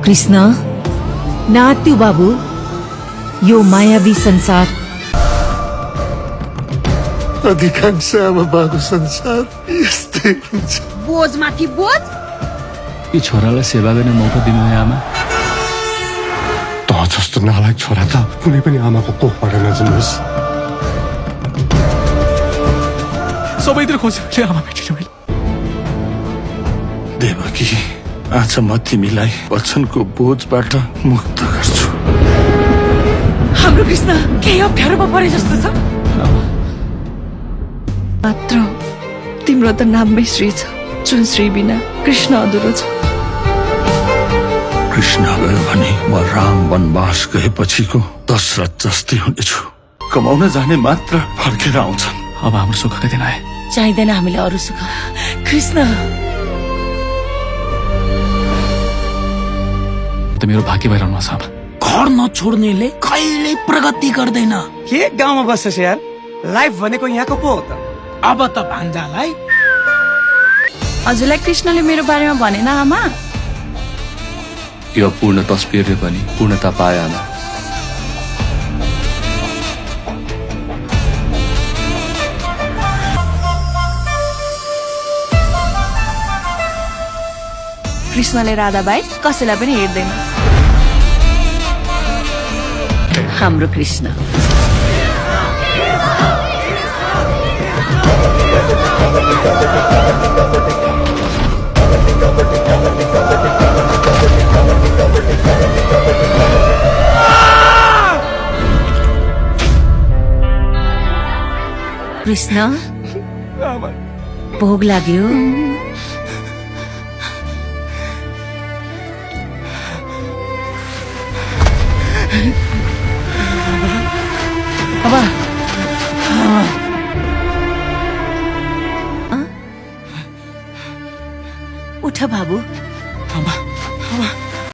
कृष्ण नात्यु बाबु यो मायावी संसार अधिकांश आमाबाको संसार यस्तै हुन्छ। बोझमाथि बोझ। यो छोरालाई सेवा गर्ने मौका दिनु है आमा। त जस्तो नालायक छोरा त कुनै पनि आमाको कोखबाट नजन्मोस्। सबैतिर खोजेर आमा भेटेर मैले। देवकी, आज म तिमीलाई वचनको बोझबाट मुक्त गर्छु। हाम्रो कृष्ण केही अप्ठ्यारोमा परे जस्तो छ। मात्र तिम्रो त नाममै श्री छ, जुन श्री बिना कृष्ण अधुरो छ। कृष्ण गयो भने म राम वनवास गएपछिको दशरथ जस्तै हुनेछु। कमाउन जाने मात्र फर्केर आउँछन्। अब हाम्रो सुखका दिन आए। चाहिँदैन हामीले अरू सुख। कृष्ण त मेरो भाग्य भइरहनु छ आमा। घर नछोड्नेले कहिले प्रगति गर्दैन। के गाउँमा बस्छस् यार? लाइफ भनेको यहाँको पो हो त। अब त भान्जालाई हजुरलाई कृष्णले मेरो बारेमा भनेन आमा? यो पूर्ण तस्बिरले पनि पूर्णता पाए आमा। कृष्णले राधा बाहेक कसैलाई पनि हेर्दैन। हाम्रो कृष्ण कृष्ण भोग लाग्यो। उठ बाबु। आमा